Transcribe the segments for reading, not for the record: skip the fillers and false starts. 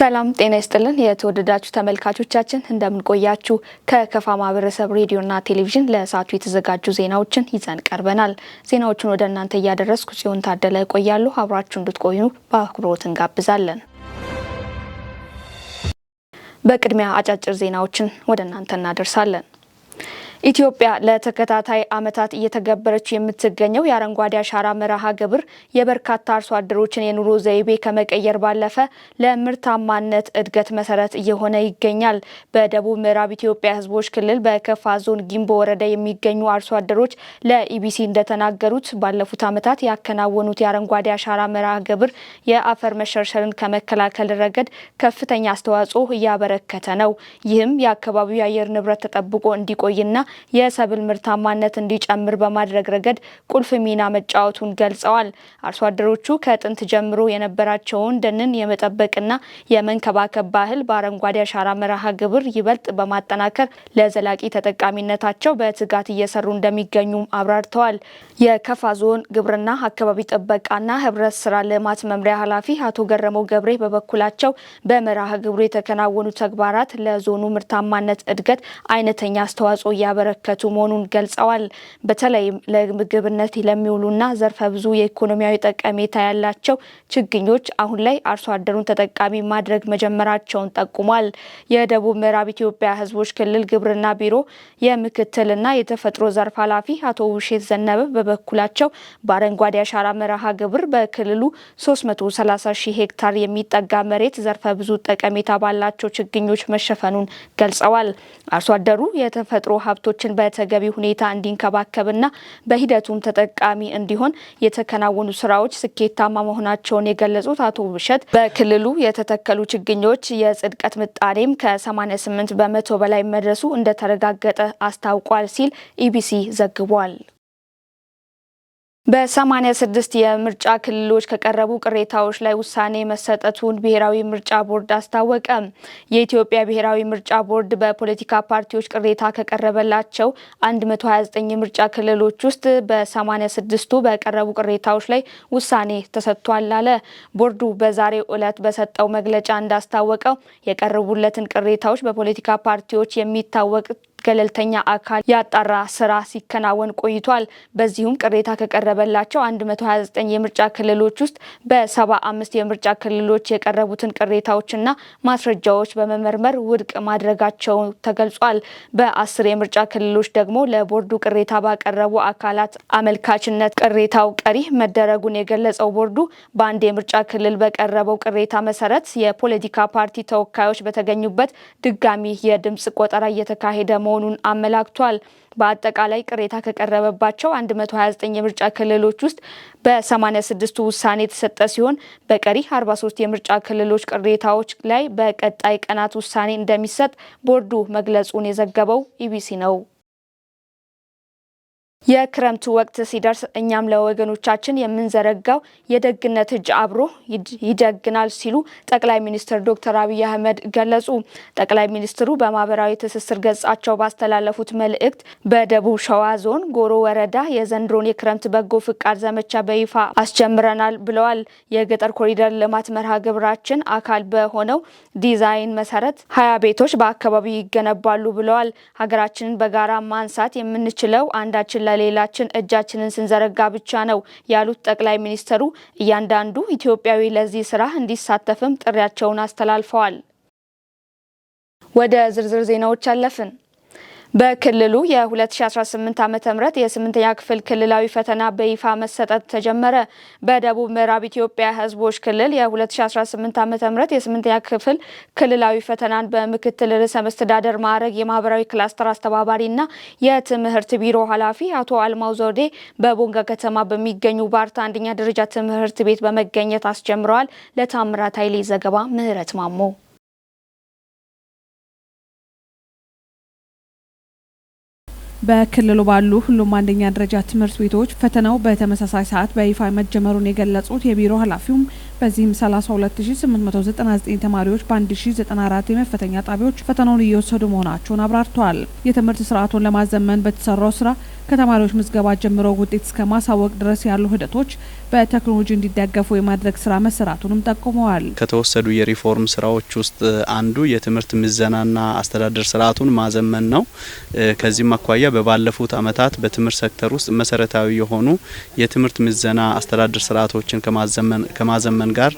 ሰላም ጤና ይስጥልን። የተወደዳችሁ ተመልካቾቻችን፣ እንደምን ቆያችሁ? ከከፋ ማህበረሰብ ሬዲዮና ቴሌቪዥን ለሰዓቱ የተዘጋጁ ዜናዎችን ይዘን ቀርበናል። ዜናዎቹን ወደ እናንተ እያደረስኩ ጽዮን ታደለ እቆያለሁ። አብራችሁ እንድትቆዩ በአክብሮት እንጋብዛለን። በቅድሚያ አጫጭር ዜናዎችን ወደ እናንተ እናደርሳለን። ኢትዮጵያ ለተከታታይ ዓመታት እየተገበረች የምትገኘው የአረንጓዴ አሻራ መርሃ ግብር የበርካታ አርሶ አደሮችን የኑሮ ዘይቤ ከመቀየር ባለፈ ለምርታማነት እድገት መሰረት እየሆነ ይገኛል። በደቡብ ምዕራብ ኢትዮጵያ ሕዝቦች ክልል በከፋ ዞን ጊምቦ ወረዳ የሚገኙ አርሶ አደሮች ለኢቢሲ እንደተናገሩት፣ ባለፉት ዓመታት ያከናወኑት የአረንጓዴ አሻራ መርሃ ግብር የአፈር መሸርሸርን ከመከላከል ረገድ ከፍተኛ አስተዋጽኦ እያበረከተ ነው። ይህም የአካባቢው የአየር ንብረት ተጠብቆ እንዲቆይና የሰብል ምርታማነት እንዲጨምር በማድረግ ረገድ ቁልፍ ሚና መጫወቱን ገልጸዋል። አርሶ አደሮቹ ከጥንት ጀምሮ የነበራቸውን ደንን የመጠበቅና የመንከባከብ ባህል በአረንጓዴ አሻራ መርሃ ግብር ይበልጥ በማጠናከር ለዘላቂ ተጠቃሚነታቸው በትጋት እየሰሩ እንደሚገኙም አብራርተዋል። የከፋ ዞን ግብርና አካባቢ ጥበቃና ህብረት ስራ ልማት መምሪያ ኃላፊ አቶ ገረመው ገብሬ በበኩላቸው፣ በመርሃ ግብሩ የተከናወኑ ተግባራት ለዞኑ ምርታማነት እድገት አይነተኛ አስተዋጽኦ እያበረከቱ መሆኑን ገልጸዋል። በተለይም ለምግብነት ለሚውሉና ዘርፈ ብዙ የኢኮኖሚያዊ ጠቀሜታ ያላቸው ችግኞች አሁን ላይ አርሶ አደሩን ተጠቃሚ ማድረግ መጀመራቸውን ጠቁሟል። የደቡብ ምዕራብ ኢትዮጵያ ሕዝቦች ክልል ግብርና ቢሮ የምክትልና የተፈጥሮ ዘርፍ ኃላፊ አቶ ውሼት ዘነበ በበኩላቸው፣ በአረንጓዴ አሻራ መርሃ ግብር በክልሉ 330 ሺህ ሄክታር የሚጠጋ መሬት ዘርፈ ብዙ ጠቀሜታ ባላቸው ችግኞች መሸፈኑን ገልጸዋል። አርሶ አደሩ የተፈጥሮ ሀብቶችን በተገቢ ሁኔታ እንዲንከባከብና በሂደቱም ተጠቃሚ እንዲሆን የተከናወኑ ስራዎች ስኬታማ መሆናቸውን የገለጹት አቶ ውብሸት፣ በክልሉ የተተከሉ ችግኞች የጽድቀት ምጣኔም ከ88% በላይ መድረሱ እንደተረጋገጠ አስታውቋል ሲል ኢቢሲ ዘግቧል። በ86 የምርጫ ክልሎች ከቀረቡ ቅሬታዎች ላይ ውሳኔ መሰጠቱን ብሔራዊ ምርጫ ቦርድ አስታወቀ። የኢትዮጵያ ብሔራዊ ምርጫ ቦርድ በፖለቲካ ፓርቲዎች ቅሬታ ከቀረበላቸው 129 የምርጫ ክልሎች ውስጥ በ86ቱ በቀረቡ ቅሬታዎች ላይ ውሳኔ ተሰጥቷል አለ። ቦርዱ በዛሬው ዕለት በሰጠው መግለጫ እንዳስታወቀው፣ የቀረቡለትን ቅሬታዎች በፖለቲካ ፓርቲዎች የሚታወቅ ገለልተኛ አካል ያጣራ ስራ ሲከናወን ቆይቷል። በዚሁም ቅሬታ ከቀረበላቸው 129 የምርጫ ክልሎች ውስጥ በ75 የምርጫ ክልሎች የቀረቡትን ቅሬታዎችና ማስረጃዎች በመመርመር ውድቅ ማድረጋቸው ተገልጿል። በ10 የምርጫ ክልሎች ደግሞ ለቦርዱ ቅሬታ ባቀረቡ አካላት አመልካችነት ቅሬታው ቀሪ መደረጉን የገለጸው ቦርዱ፣ በአንድ የምርጫ ክልል በቀረበው ቅሬታ መሰረት የፖለቲካ ፓርቲ ተወካዮች በተገኙበት ድጋሚ የድምጽ ቆጠራ እየተካሄደ መሆኑን አመላክቷል። በአጠቃላይ ቅሬታ ከቀረበባቸው 129 የምርጫ ክልሎች ውስጥ በ86ቱ ውሳኔ የተሰጠ ሲሆን፣ በቀሪ 43 የምርጫ ክልሎች ቅሬታዎች ላይ በቀጣይ ቀናት ውሳኔ እንደሚሰጥ ቦርዱ መግለጹን የዘገበው ኢቢሲ ነው። የክረምቱ ወቅት ሲደርስ እኛም ለወገኖቻችን የምንዘረጋው የደግነት እጅ አብሮ ይጀግናል ሲሉ ጠቅላይ ሚኒስትር ዶክተር አብይ አህመድ ገለጹ። ጠቅላይ ሚኒስትሩ በማህበራዊ ትስስር ገጻቸው ባስተላለፉት መልእክት፣ በደቡብ ሸዋ ዞን ጎሮ ወረዳ የዘንድሮን የክረምት በጎ ፍቃድ ዘመቻ በይፋ አስጀምረናል ብለዋል። የገጠር ኮሪደር ልማት መርሃ ግብራችን አካል በሆነው ዲዛይን መሰረት 20 ቤቶች በአካባቢው ይገነባሉ ብለዋል። ሀገራችንን በጋራ ማንሳት የምንችለው አንዳችን ለሌላችን እጃችንን ስንዘረጋ ብቻ ነው ያሉት ጠቅላይ ሚኒስትሩ፣ እያንዳንዱ ኢትዮጵያዊ ለዚህ ስራ እንዲሳተፍም ጥሪያቸውን አስተላልፈዋል። ወደ ዝርዝር ዜናዎች አለፍን። በክልሉ የ2018 ዓ.ም የስምንተኛ ክፍል ክልላዊ ፈተና በይፋ መሰጠት ተጀመረ። በደቡብ ምዕራብ ኢትዮጵያ ሕዝቦች ክልል የ2018 ዓ.ም የስምንተኛ ክፍል ክልላዊ ፈተናን በምክትል ርዕሰ መስተዳደር ማዕረግ የማህበራዊ ክላስተር አስተባባሪና የትምህርት ቢሮ ኃላፊ አቶ አልማው ዘውዴ በቦንጋ ከተማ በሚገኙ ባርታ አንደኛ ደረጃ ትምህርት ቤት በመገኘት አስጀምረዋል። ለታምራት ኃይሌ ዘገባ ምህረት ማሞ። በክልሉ ባሉ ሁሉም አንደኛ ደረጃ ትምህርት ቤቶች ፈተናው በተመሳሳይ ሰዓት በይፋ መጀመሩን የገለጹት የቢሮ ኃላፊውም፣ በዚህም 32,899 ተማሪዎች በ1094 የመፈተኛ ጣቢያዎች ፈተናውን እየወሰዱ መሆናቸውን አብራርተዋል። የትምህርት ስርዓቱን ለማዘመን በተሰራው ስራ ከተማሪዎች ምዝገባ ጀምሮ ውጤት እስከ ማሳወቅ ድረስ ያሉ ሂደቶች በቴክኖሎጂ እንዲደገፉ የማድረግ ስራ መሰራቱንም ጠቁመዋል። ከተወሰዱ የሪፎርም ስራዎች ውስጥ አንዱ የትምህርት ምዘናና አስተዳደር ስርዓቱን ማዘመን ነው። ከዚህም አኳያ በባለፉት አመታት በትምህርት ሴክተር ውስጥ መሰረታዊ የሆኑ የትምህርት ምዘና አስተዳደር ስርዓቶችን ከማዘመን ጋር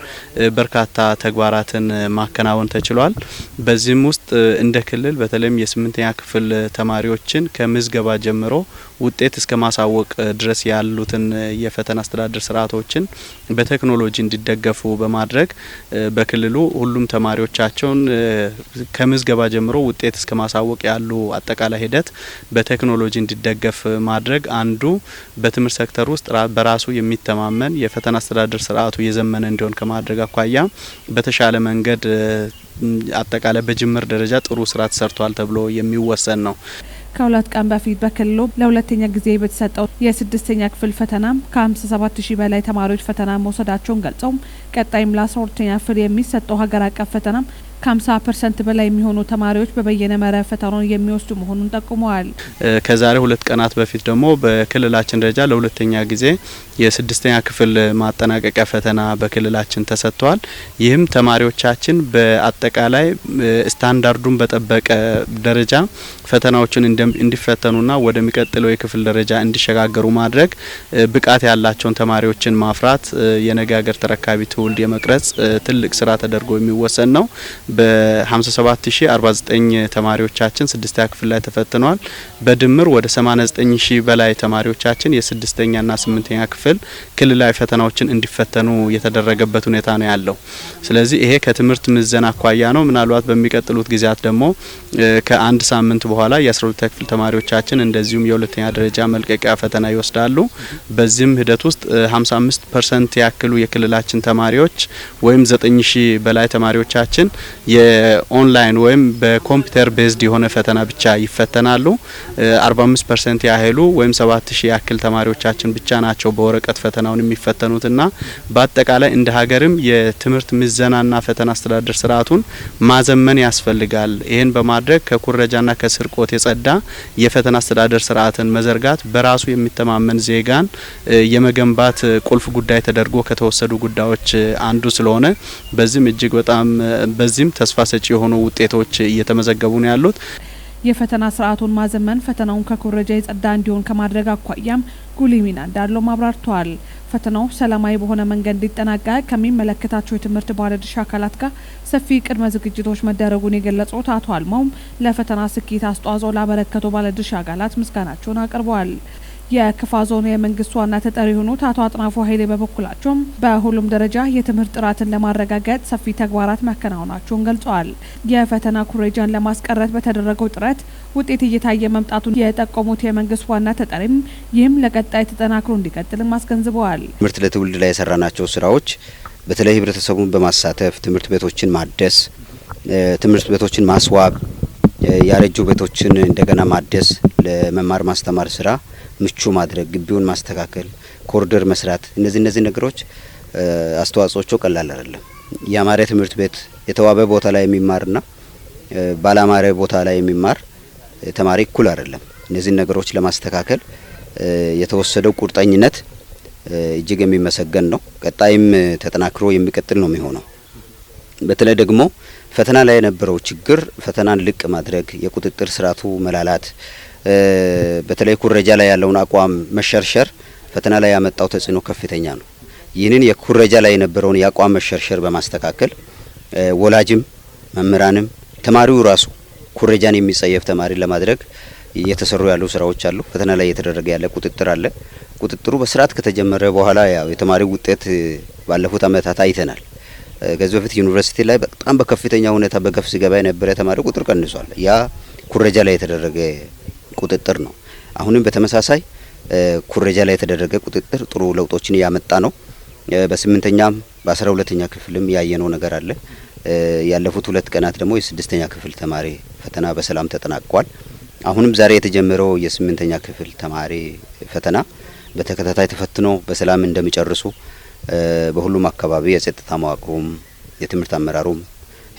በርካታ ተግባራትን ማከናወን ተችሏል። በዚህም ውስጥ እንደ ክልል በተለይም የስምንተኛ ክፍል ተማሪዎችን ከምዝገባ ጀምሮ ውጤት እስከ ማሳወቅ ድረስ ያሉትን የፈተና አስተዳደር ስርዓቶችን በቴክኖሎጂ እንዲደገፉ በማድረግ፣ በክልሉ ሁሉም ተማሪዎቻቸውን ከምዝገባ ጀምሮ ውጤት እስከ ማሳወቅ ያሉ አጠቃላይ ሂደት በቴክኖሎጂ እንዲደገፍ ማድረግ አንዱ በትምህርት ሴክተር ውስጥ በራሱ የሚተማመን የፈተና አስተዳደር ስርዓቱ የዘመነ እንዲሆን ከማድረግ አኳያ በተሻለ መንገድ አጠቃላይ በጅምር ደረጃ ጥሩ ስራ ተሰርቷል ተብሎ የሚወሰን ነው። ከ2 ቀን በፊት በክልሉ ለሁለተኛ ጊዜ በተሰጠው የስድስተኛ ክፍል ፈተና ከ57 ሺህ በላይ ተማሪዎች ፈተና መውሰዳቸውን ገልጸው፣ ቀጣይም ለ12ኛ ክፍል የሚሰጠው ሀገር አቀፍ ፈተና ከ50% በላይ የሚሆኑ ተማሪዎች በበየነ መረብ ፈተናውን የሚወስዱ መሆኑን ጠቁመዋል። ከዛሬ 2 ቀናት በፊት ደግሞ በክልላችን ደረጃ ለሁለተኛ ጊዜ የስድስተኛ ክፍል ማጠናቀቂያ ፈተና በክልላችን ተሰጥቷል። ይህም ተማሪዎቻችን በአጠቃላይ ስታንዳርዱን በጠበቀ ደረጃ ፈተናዎችን እንዲፈተኑና ወደሚቀጥለው የክፍል ደረጃ እንዲሸጋገሩ ማድረግ፣ ብቃት ያላቸውን ተማሪዎችን ማፍራት፣ የነገ ሀገር ተረካቢ ትውልድ የመቅረጽ ትልቅ ስራ ተደርጎ የሚወሰድ ነው። በ57,049 ተማሪዎቻችን ስድስተኛ ክፍል ላይ ተፈትነዋል። በድምር ወደ 89,000 በላይ ተማሪዎቻችን የስድስተኛና ስምንተኛ ክፍል ክልላዊ ፈተናዎችን እንዲፈተኑ የተደረገበት ሁኔታ ነው ያለው። ስለዚህ ይሄ ከትምህርት ምዘና አኳያ ነው። ምናልባት በሚቀጥሉት ጊዜያት ደግሞ ከአንድ ሳምንት በኋላ የ12ኛ ክፍል ተማሪዎቻችን እንደዚሁም የሁለተኛ ደረጃ መልቀቂያ ፈተና ይወስዳሉ። በዚህም ሂደት ውስጥ 55% ያክሉ የክልላችን ተማሪዎች ወይም 9000 በላይ ተማሪዎቻችን የኦንላይን ወይም በ computer based የሆነ ፈተና ብቻ ይፈተናሉ። 45% ያህሉ ወይም 7000 ያክል ተማሪዎቻችን ብቻ ናቸው በወረቀት ፈተናውን የሚፈተኑትና በአጠቃላይ እንደ ሀገርም የትምህርት ምዘናና ፈተና አስተዳደር ስርዓቱን ማዘመን ያስፈልጋል። ይህን በማድረግ ከኩረጃና ከስርቆት የጸዳ የፈተና አስተዳደር ስርዓትን መዘርጋት በራሱ የሚተማመን ዜጋን የመገንባት ቁልፍ ጉዳይ ተደርጎ ከተወሰዱ ጉዳዮች አንዱ ስለሆነ በዚህም እጅግ በጣም በዚህም ተስፋ ሰጪ የሆኑ ውጤቶች እየተመዘገቡ ነው ያሉት። የፈተና ስርዓቱን ማዘመን ፈተናውን ከኩረጃ የጸዳ እንዲሆን ከማድረግ አኳያም ጉልህ ሚና እንዳለው አብራርተዋል። ፈተናው ሰላማዊ በሆነ መንገድ እንዲጠናቀቅ ከሚመለከታቸው የትምህርት ባለድርሻ አካላት ጋር ሰፊ ቅድመ ዝግጅቶች መደረጉን የገለጹት አቶ አልማውም፣ ለፈተና ስኬት አስተዋጽኦ ላበረከቱ ባለድርሻ አካላት ምስጋናቸውን አቅርበዋል። የክፋ ዞን የመንግስት ዋና ተጠሪ የሆኑት አቶ አጥናፉ ኃይሌ በበኩላቸውም፣ በሁሉም ደረጃ የትምህርት ጥራትን ለማረጋገጥ ሰፊ ተግባራት መከናወናቸውን ገልጸዋል። የፈተና ኩረጃን ለማስቀረት በተደረገው ጥረት ውጤት እየታየ መምጣቱን የጠቆሙት የመንግስት ዋና ተጠሪም፣ ይህም ለቀጣይ ተጠናክሮ እንዲቀጥልም አስገንዝበዋል። ትምህርት ለትውልድ ላይ የሰራናቸው ስራዎች በተለይ ህብረተሰቡን በማሳተፍ ትምህርት ቤቶችን ማደስ፣ ትምህርት ቤቶችን ማስዋብ፣ ያረጁ ቤቶችን እንደገና ማደስ፣ ለመማር ማስተማር ስራ ምቹ ማድረግ፣ ግቢውን ማስተካከል፣ ኮሪደር መስራት፣ እነዚህ ነገሮች አስተዋጽኦቸው ቀላል አይደለም። ያማረ ትምህርት ቤት የተዋበ ቦታ ላይ የሚማርና ባላማረ ቦታ ላይ የሚማር ተማሪ እኩል አይደለም። እነዚህን ነገሮች ለማስተካከል የተወሰደው ቁርጠኝነት እጅግ የሚመሰገን ነው። ቀጣይም ተጠናክሮ የሚቀጥል ነው የሚሆነው። በተለይ ደግሞ ፈተና ላይ የነበረው ችግር ፈተናን ልቅ ማድረግ፣ የቁጥጥር ስርዓቱ መላላት፣ በተለይ ኩረጃ ላይ ያለውን አቋም መሸርሸር ፈተና ላይ ያመጣው ተጽዕኖ ከፍተኛ ነው። ይህንን የኩረጃ ላይ የነበረውን የአቋም መሸርሸር በማስተካከል ወላጅም፣ መምህራንም፣ ተማሪው ራሱ ኩረጃን የሚጸየፍ ተማሪ ለማድረግ እየተሰሩ ያሉ ስራዎች አሉ። ፈተና ላይ እየተደረገ ያለ ቁጥጥር አለ። ቁጥጥሩ በስርዓት ከተጀመረ በኋላ ያው የተማሪው ውጤት ባለፉት አመታት አይተናል። ከዚህ በፊት ዩኒቨርሲቲ ላይ በጣም በከፍተኛ ሁኔታ በገፍ ሲገባ የነበረ ተማሪ ቁጥር ቀንሷል። ያ ኩረጃ ላይ የተደረገ ቁጥጥር ነው። አሁንም በተመሳሳይ ኩረጃ ላይ የተደረገ ቁጥጥር ጥሩ ለውጦችን እያመጣ ነው። በስምንተኛም በ12ኛ ክፍልም ያየነው ነገር አለ። ያለፉት 2 ቀናት ደግሞ የስድስተኛ ክፍል ተማሪ ፈተና በሰላም ተጠናቋል። አሁንም ዛሬ የተጀመረው የስምንተኛ ክፍል ተማሪ ፈተና በተከታታይ ተፈትኖ በሰላም እንደሚጨርሱ በሁሉም አካባቢ የጸጥታ መዋቅሩም የትምህርት አመራሩም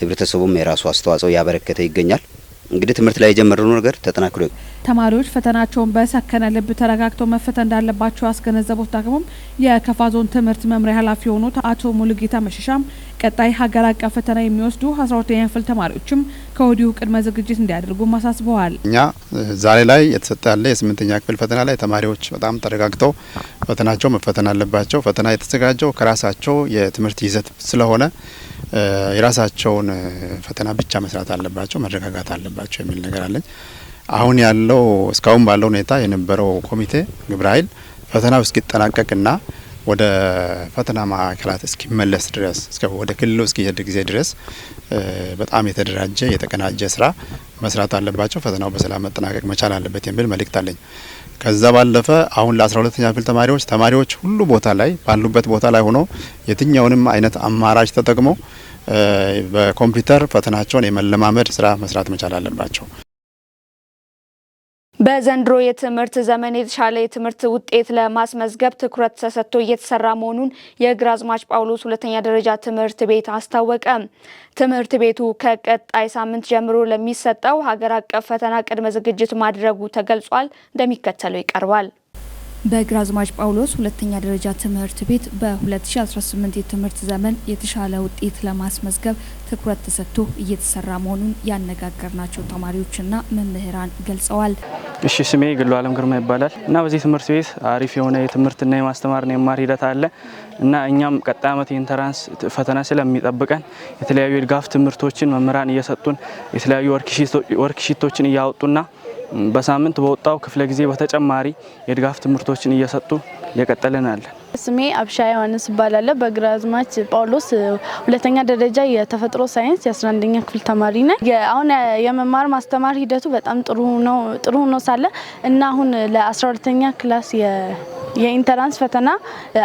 ህብረተሰቡም የራሱ አስተዋጽኦ ያበረከተ ይገኛል። እንግዲህ ትምህርት ላይ የጀመረው ነገር ተጠናክሮ ተማሪዎች ፈተናቸውን በሰከነ ልብ ተረጋግተው መፈተን እንዳለባቸው ያስገነዘቡት ደግሞ የከፋ ዞን ትምህርት መምሪያ ኃላፊ የሆኑት አቶ ሙሉጌታ መሸሻም ቀጣይ ሀገር አቀፍ ፈተና የሚወስዱ 12ኛ ክፍል ተማሪዎችም ከወዲሁ ቅድመ ዝግጅት እንዲያደርጉ አሳስበዋል። እኛ ዛሬ ላይ የተሰጠ ያለ የስምንተኛ ክፍል ፈተና ላይ ተማሪዎች በጣም ተረጋግተው ፈተናቸው መፈተን አለባቸው። ፈተና የተዘጋጀው ከራሳቸው የትምህርት ይዘት ስለሆነ የራሳቸውን ፈተና ብቻ መስራት አለባቸው፣ መረጋጋት አለባቸው የሚል ነገር አለኝ። አሁን ያለው እስካሁን ባለው ሁኔታ የነበረው ኮሚቴ ግብረ ኃይል ፈተናው እስኪጠናቀቅና ወደ ፈተና ማዕከላት እስኪመለስ ድረስ ወደ ክልሉ እስኪሄድ ጊዜ ድረስ በጣም የተደራጀ የተቀናጀ ስራ መስራት አለባቸው። ፈተናው በሰላም መጠናቀቅ መቻል አለበት የሚል መልእክት አለኝ። ከዛ ባለፈ አሁን ለ12ኛ ክፍል ተማሪዎች ሁሉ ቦታ ላይ ባሉበት ቦታ ላይ ሆኖ የትኛውንም አይነት አማራጭ ተጠቅሞ በኮምፒውተር ፈተናቸውን የመለማመድ ስራ መስራት መቻል አለባቸው። በዘንድሮ የትምህርት ዘመን የተሻለ የትምህርት ውጤት ለማስመዝገብ ትኩረት ተሰጥቶ እየተሰራ መሆኑን የግራዝማች ጳውሎስ ሁለተኛ ደረጃ ትምህርት ቤት አስታወቀ። ትምህርት ቤቱ ከቀጣይ ሳምንት ጀምሮ ለሚሰጠው ሀገር አቀፍ ፈተና ቅድመ ዝግጅት ማድረጉ ተገልጿል። እንደሚከተለው ይቀርባል። በግራዝማች ጳውሎስ ሁለተኛ ደረጃ ትምህርት ቤት በ2018 የትምህርት ዘመን የተሻለ ውጤት ለማስመዝገብ ትኩረት ተሰጥቶ እየተሰራ መሆኑን ያነጋገርናቸው ተማሪዎችና መምህራን ገልጸዋል። እሺ፣ ስሜ ግሉ አለም ግርማ ይባላል እና በዚህ ትምህርት ቤት አሪፍ የሆነ የትምህርትና የማስተማርና የመማር ሂደት አለ እና እኛም ቀጣይ ዓመት የ entrance ፈተና ስለሚጠብቀን የተለያዩ የድጋፍ ትምህርቶችን መምህራን እየሰጡን፣ የተለያዩ worksheet ኦችን እያወጡና በሳምንት በወጣው ክፍለ ጊዜ በተጨማሪ የድጋፍ ትምህርቶችን እየሰጡ እየቀጠልን አለን። ስሜ አብሻ ዮሐንስ እባላለሁ። በግራዝማች ጳውሎስ ሁለተኛ ደረጃ የተፈጥሮ ሳይንስ የ11ኛ ክፍል ተማሪ ነኝ። አሁን የመማር ማስተማር ሂደቱ በጣም ጥሩ ነው፣ ጥሩ ሆኖ ሳለ እና አሁን ለ12ኛ class የ entrance ፈተና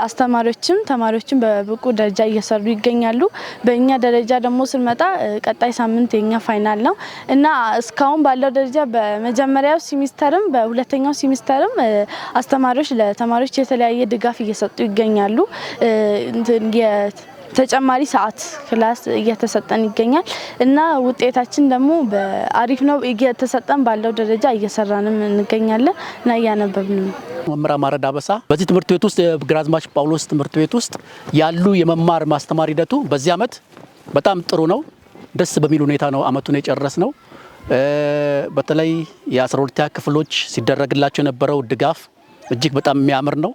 አስተማሪዎችም ተማሪዎችም በብቁ ደረጃ እየሰሩ ይገኛሉ። በእኛ ደረጃ ደግሞ ስንመጣ ቀጣይ ሳምንት የኛ final ነው እና እስካሁን ባለው ደረጃ በመጀመሪያው ሴሚስተርም በሁለተኛው ሴሚስተርም አስተማሪዎች ለተማሪዎች የተለያየ ድጋፍ እየሰጡ ይገኛሉ። ተጨማሪ ሰዓት class እየተሰጠን ይገኛል እና ውጤታችን ደግሞ በአሪፍ ነው፣ እየተሰጠን ባለው ደረጃ እየሰራንም እንገኛለን እና እያነበብን ነው። መምህር አማረ ዳበሳ። በዚህ ትምህርት ቤት ውስጥ የግራዝማች ጳውሎስ ትምህርት ቤት ውስጥ ያሉ የመማር ማስተማር ሂደቱ በዚህ ዓመት በጣም ጥሩ ነው። ደስ በሚል ሁኔታ ነው አመቱን የጨረስነው። በተለይ የ12ኛ ክፍሎች ሲደረግላቸው የነበረው ድጋፍ እጅግ በጣም የሚያምር ነው።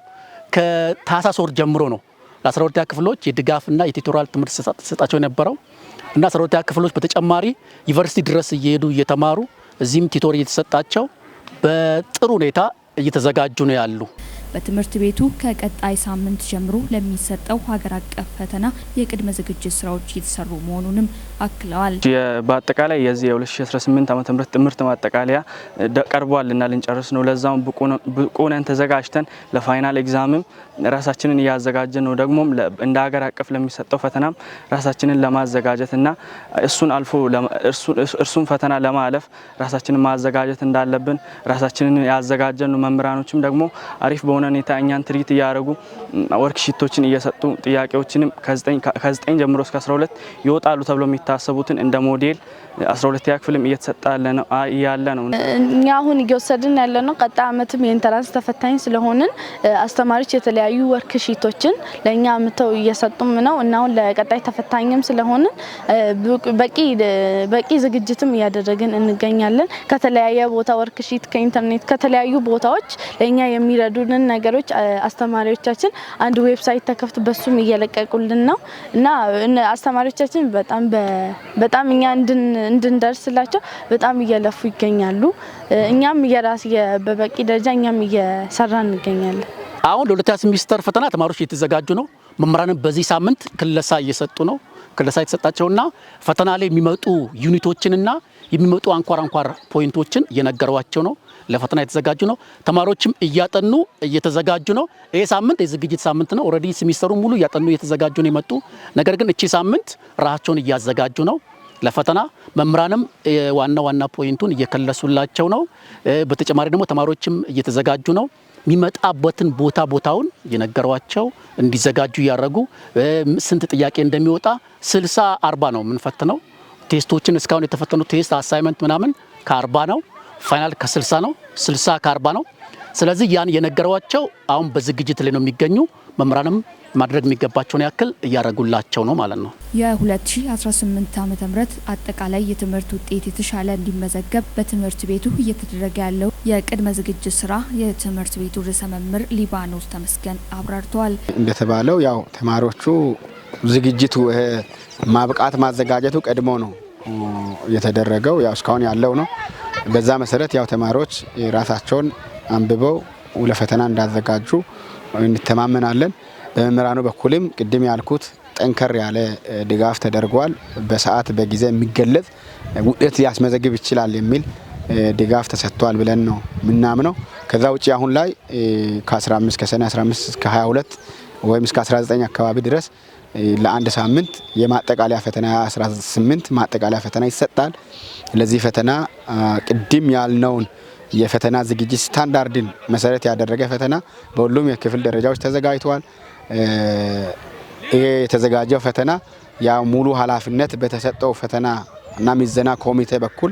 ከታህሳስ ወር ጀምሮ ነው ለ12ኛ ክፍሎች የድጋፍና የ tutorial ትምህርት ሲሰጣቸው የነበረው እና 12ኛ ክፍሎች በተጨማሪ ዩኒቨርሲቲ ድረስ እየሄዱ እየተማሩ እዚህም tutor እየተሰጣቸው በጥሩ ሁኔታ እየተዘጋጁ ነው ያሉ። በትምህርት ቤቱ ከቀጣይ ሳምንት ጀምሮ ለሚሰጠው ሀገር አቀፍ ፈተና የቅድመ ዝግጅት ስራዎች እየተሰሩ መሆኑንም አክለዋል። በአጠቃላይ የዚህ የ2018 ዓ.ም ትምህርት ማጠቃለያ ቀርቧልና ልንጨርስ ነው። ለዛም ብቁ ነን፣ ተዘጋጅተን ለ final exam ም ራሳችንን እያዘጋጀን ነው። ደግሞም እንደ ሀገር አቀፍ ለሚሰጠው ፈተናም ራሳችንን ለማዘጋጀት እና እሱን አልፎ እርሱን ፈተና ለማለፍ ራሳችንን ማዘጋጀት እንዳለብን ራሳችንን ያዘጋጀን ነው። መምህራኖችም ደግሞ አሪፍ በሆነ ሁኔታ እኛን treat እያደረጉ worksheet ኦችን እየሰጡ፣ ጥያቄዎችንም ከ9 ጀምሮ እስከ 12 ይወጣሉ ተብሎ የሚታሰቡትን እንደ ሞዴል 12ኛ ክፍልም እየተሰጠ ያለ ነው። እኛ አሁን እየወሰድን ያለ ነው። ቀጣይ አመትም የ entrance ተፈታኝ ስለሆንን አስተማሪዎች የተለያዩ worksheet ኦችን ለእኛ አምጥተው እየሰጡም ነው እና አሁን ለቀጣይ ተፈታኝም ስለሆንን በቂ ዝግጅትም እያደረግን እንገኛለን። ከተለያየ ቦታ worksheet ከኢንተርኔት ከተለያዩ ቦታዎች ለእኛ የሚረዱንን ነገሮች አስተማሪዎቻችን አንድ website ተከፍቶ በሱም እየለቀቁልን ነው እና አስተማሪዎቻችን በጣም በጣም እኛ እንድንደርስላቸው በጣም እየለፉ ይገኛሉ። እኛም የራስ በበቂ ደረጃ እኛም እየሰራን እንገኛለን። አሁን ለሁለተኛ ሴሚስተር ፈተና ተማሪዎች እየተዘጋጁ ነው። መምህራንም በዚህ ሳምንት ክለሳ እየሰጡ ነው። ክለሳ የተሰጣቸውና ፈተና ላይ የሚመጡ unit ኦችንና የሚመጡ አንኳር አንኳር point ኦችን እየነገሯቸው ነው። ለፈተና የተዘጋጁ ነው። ተማሪዎችም እያጠኑ እየተዘጋጁ ነው። ይሄ ሳምንት የዝግጅት ሳምንት ነው። Already semester ኡ ሙሉ እያጠኑ እየተዘጋጁ ነው የመጡ። ነገር ግን እቺ ሳምንት ራሳቸውን እያዘጋጁ ነው። ለፈተና። መምህራንም ዋና ዋና point ኡን እየከለሱላቸው ነው። በተጨማሪ ደግሞ ተማሪዎችም እየተዘጋጁ ነው። የሚመጣበትን ቦታ ቦታውን እየነገሯቸው እንዲዘጋጁ እያደረጉ፣ ስንት ጥያቄ እንደሚወጣ፣ 60 40 ነው የምንፈትነው። Test ኦችን እስካሁን የተፈተኑ test፣ assignment ምናምን ከ40 ነው። Final ከ60 ነው። 60 ከ40 ነው። ስለዚህ ያን የነገሯቸው አሁን በዝግጅት ላይ ነው የሚገኙ። መምህራንም ማድረግ የሚገባቸውን ያክል እያደረጉላቸው ነው ማለት ነው። የ2018 ዓ.ም አጠቃላይ የትምህርት ውጤት የተሻለ እንዲመዘገብ በትምህርት ቤቱ እየተደረገ ያለው የቅድመ ዝግጅት ስራ የትምህርት ቤቱ ርዕሰ መምህር ሊባኖስ ተመስገን አብራርተዋል። እንደተባለው ያው ተማሪዎቹ ዝግጅቱ ማብቃት ማዘጋጀቱ ቀድሞ ነው የተደረገው። ያው እስካሁን ያለው ነው። በዛ መሰረት ያው ተማሪዎች ራሳቸውን አንብበው ለፈተና እንዳዘጋጁ እንተማመናለን። በመምህራኑ በኩልም ቅድም ያልኩት ጠንከር ያለ ድጋፍ ተደርጓል። በሰዓት በጊዜ የሚገለጽ ውጤት ሊያስመዘግብ ይችላል የሚል ድጋፍ ተሰጥቷል ብለን ነው የምናምነው። ከዛ ውጭ አሁን ላይ ከ15 ከሰኔ 15 እስከ 22 ወይም እስከ 19 አካባቢ ድረስ ለአንድ ሳምንት የማጠቃለያ ፈተና፣ 18 ማጠቃለያ ፈተና ይሰጣል። ለዚህ ፈተና ቅድም ያልነውን የፈተና ዝግጅት ስታንዳርድን መሰረት ያደረገ ፈተና በሁሉም የክፍል ደረጃዎች ተዘጋጅተዋል። ይሄ የተዘጋጀው ፈተና ያው ሙሉ ኃላፊነት በተሰጠው ፈተና እና ምዘና ኮሚቴ በኩል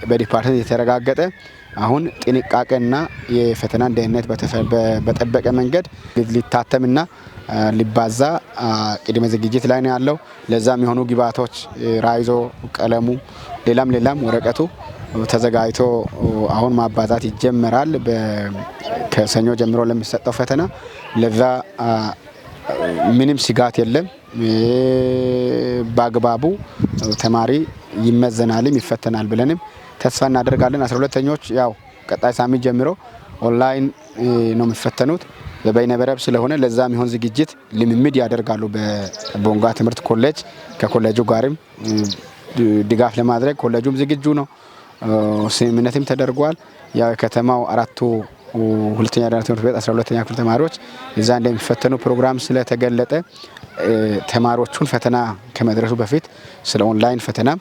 በ department የተረጋገጠ፣ አሁን ጥንቃቄና የፈተናን ደህንነት በጠበቀ መንገድ ሊታተምና ሊባዛ ቅድመ ዝግጅት ላይ ነው ያለው። ለዛም የሆኑ ግብዓቶች ራይዞ፣ ቀለሙ፣ ሌላም ሌላም ወረቀቱ ተዘጋጅቶ አሁን ማባዛት ይጀመራል። ከሰኞ ጀምሮ ለሚሰጠው ፈተና ለዛ ምንም ስጋት የለም። በአግባቡ ተማሪ ይመዘናልም ይፈተናል ብለንም ተስፋ እናደርጋለን። 12ተኞች ያው ቀጣይ ሳምንት ጀምሮ ኦንላይን ነው የሚፈተኑት፣ በበይነ መረብ ስለሆነ ለዛ የሚሆን ዝግጅት ልምምድ ያደርጋሉ። በቦንጋ ትምህርት ኮሌጅ ከኮሌጁ ጋርም ድጋፍ ለማድረግ ኮሌጁም ዝግጁ ነው። ስምምነትም ተደርጓል። ያው የከተማው አራቱ ሁለተኛ ደረጃ ትምህርት ቤት 12ኛ ክፍል ተማሪዎች እዛ እንደሚፈተኑ ፕሮግራም ስለተገለጠ ተማሪዎቹን ፈተና ከመድረሱ በፊት ስለ ኦንላይን ፈተናም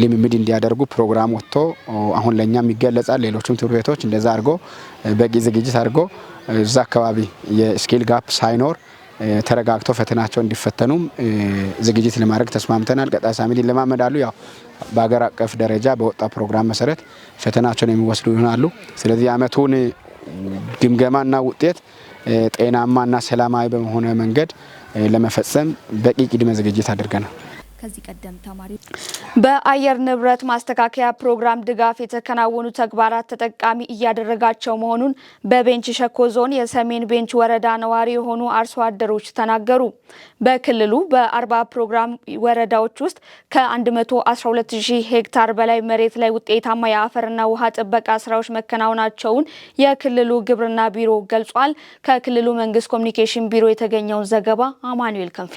ልምምድ እንዲያደርጉ ፕሮግራም ወጥቶ አሁን ለእኛም ይገለጻል። ሌሎችም ትምህርት ቤቶች እንደዛ አድርጎ በቂ ዝግጅት አድርጎ እዛ አካባቢ የ skill gap ሳይኖር ተረጋግቶ ፈተናቸው እንዲፈተኑም ዝግጅት ለማድረግ ተስማምተናል። ቀጣይ ሳምንት ይለማመዳሉ። ያው በሀገር አቀፍ ደረጃ በወጣ ፕሮግራም መሰረት ፈተናቸውን የሚወስዱ ይሆናሉ። ስለዚህ የአመቱን ግምገማና ውጤት ጤናማና ሰላማዊ በሆነ መንገድ ለመፈጸም በቂ ቅድመ ዝግጅት አድርገናል። ከዚህ ቀደም ተማሪ በአየር ንብረት ማስተካከያ ፕሮግራም ድጋፍ የተከናወኑ ተግባራት ተጠቃሚ እያደረጋቸው መሆኑን በቤንች ሸኮ ዞን የሰሜን ቤንች ወረዳ ነዋሪ የሆኑ አርሶ አደሮች ተናገሩ። በክልሉ በ40 ፕሮግራም ወረዳዎች ውስጥ ከ112 ሺህ ሄክታር በላይ መሬት ላይ ውጤታማ የአፈርና ውሃ ጥበቃ ስራዎች መከናወናቸውን የክልሉ ግብርና ቢሮ ገልጿል። ከክልሉ መንግስት ኮሚኒኬሽን ቢሮ የተገኘውን ዘገባ አማኑኤል ክንፌ።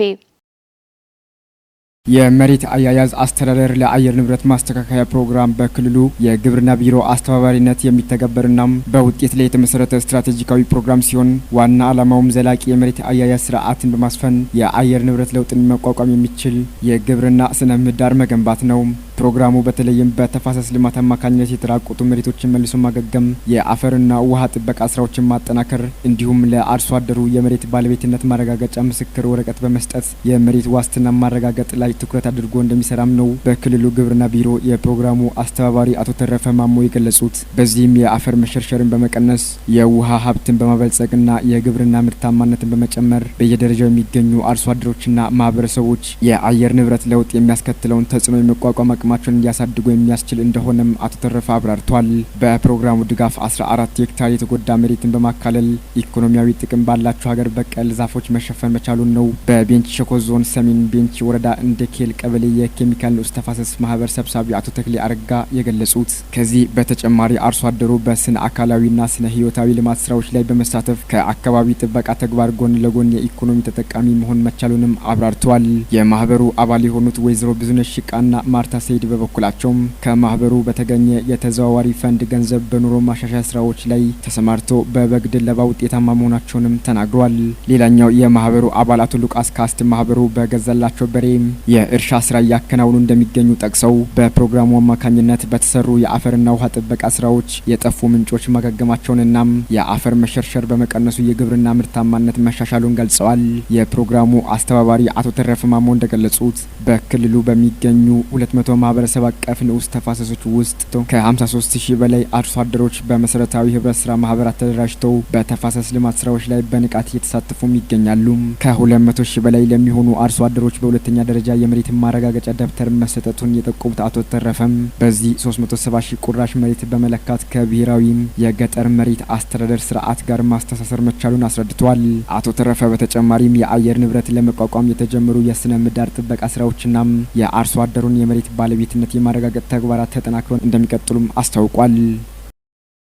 የመሬት አያያዝ አስተዳደር ለአየር ንብረት ማስተካከያ ፕሮግራም በክልሉ የግብርና ቢሮ አስተባባሪነት የሚተገበርና በውጤት ላይ የተመሰረተ ስትራቴጂካዊ ፕሮግራም ሲሆን፣ ዋና ዓላማውም ዘላቂ የመሬት አያያዝ ስርዓትን በማስፈን የአየር ንብረት ለውጥን መቋቋም የሚችል የግብርና ስነ ምህዳር መገንባት ነው። ፕሮግራሙ በተለይም በተፋሰስ ልማት አማካኝነት የተራቆቱ መሬቶችን መልሶ ማገገም፣ የአፈርና ውሃ ጥበቃ ስራዎችን ማጠናከር እንዲሁም ለአርሶ አደሩ የመሬት ባለቤትነት ማረጋገጫ ምስክር ወረቀት በመስጠት የመሬት ዋስትና ማረጋገጥ ላይ ትኩረት አድርጎ እንደሚሰራም ነው በክልሉ ግብርና ቢሮ የፕሮግራሙ አስተባባሪ አቶ ተረፈ ማሞ የገለጹት። በዚህም የአፈር መሸርሸርን በመቀነስ፣ የውሃ ሀብትን በማበልጸግና የግብርና ምርታማነትን በመጨመር በየደረጃው የሚገኙ አርሶ አደሮችና ማህበረሰቦች የአየር ንብረት ለውጥ የሚያስከትለውን ተጽዕኖ የመቋቋም አቅማቸውን እንዲያሳድጉ የሚያስችል እንደሆነም አቶ ተረፈ አብራርቷል። በፕሮግራሙ ድጋፍ 14 ሄክታር የተጎዳ መሬትን በማካለል ኢኮኖሚያዊ ጥቅም ባላቸው ሀገር በቀል ዛፎች መሸፈን መቻሉን ነው በቤንች ሸኮ ዞን ሰሜን ቤንች ወረዳ እንደኬል ቀበሌ የኬሚካል ንዑስ ተፋሰስ ማህበር ሰብሳቢ አቶ ተክሌ አረጋ የገለጹት። ከዚህ በተጨማሪ አርሶ አደሩ በስነ አካላዊና ስነ ህይወታዊ ልማት ስራዎች ላይ በመሳተፍ ከአካባቢ ጥበቃ ተግባር ጎን ለጎን የኢኮኖሚ ተጠቃሚ መሆን መቻሉንም አብራርተዋል። የማህበሩ አባል የሆኑት ወይዘሮ ብዙነሽ ሽቃና ማርታ ሰይድ በበኩላቸውም ከማህበሩ በተገኘ የተዘዋዋሪ ፈንድ ገንዘብ በኑሮ ማሻሻያ ስራዎች ላይ ተሰማርቶ በበግ ድለባ ውጤታማ መሆናቸውንም ተናግረዋል። ሌላኛው የማህበሩ አባል አቶ ሉቃስ ካስት ማህበሩ በገዛላቸው በሬ የእርሻ ስራ እያከናወኑ እንደሚገኙ ጠቅሰው በፕሮግራሙ አማካኝነት በተሰሩ የአፈርና ውሃ ጥበቃ ስራዎች የጠፉ ምንጮች ማገገማቸውንና የአፈር መሸርሸር በመቀነሱ የግብርና ምርታማነት መሻሻሉን ገልጸዋል። የፕሮግራሙ አስተባባሪ አቶ ተረፈ ማሞ እንደገለጹት በክልሉ በሚገኙ 200 ማህበረሰብ አቀፍ ንዑስ ተፋሰሶች ውስጥ ከ53 ሺህ በላይ አርሶ አደሮች በመሰረታዊ ህብረት ስራ ማህበራት ተደራጅተው በተፋሰስ ልማት ስራዎች ላይ በንቃት እየተሳተፉም ይገኛሉ። ከ200 ሺህ በላይ ለሚሆኑ አርሶ አደሮች በሁለተኛ ደረጃ የመሬት ማረጋገጫ ደብተር መሰጠቱን የጠቆሙት አቶ ተረፈም በዚህ 370 ሺህ ቁራሽ መሬት በመለካት ከብሔራዊ የገጠር መሬት አስተዳደር ስርዓት ጋር ማስተሳሰር መቻሉን አስረድተዋል። አቶ ተረፈ በተጨማሪም የአየር ንብረት ለመቋቋም የተጀመሩ የስነ ምህዳር ጥበቃ ስራዎችና የአርሶ አደሩን የመሬት ባለቤትነት የማረጋገጥ ተግባራት ተጠናክረው እንደሚቀጥሉም አስታውቋል።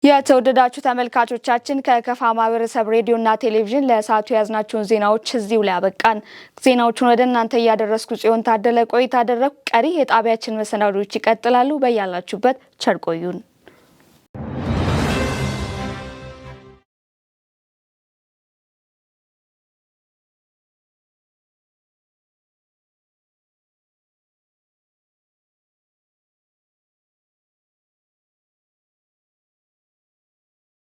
የተወደዳችሁ ተመልካቾቻችን፣ ከከፋ ማህበረሰብ ሬዲዮና ቴሌቪዥን ለሰዓቱ የያዝናቸውን ዜናዎች እዚሁ ላይ አበቃን። ዜናዎቹን ወደ እናንተ እያደረስኩ ጽዮን ታደለ ቆይታ አደረግኩ። ቀሪ የጣቢያችን መሰናዶዎች ይቀጥላሉ። በያላችሁበት ቸር ቆዩን።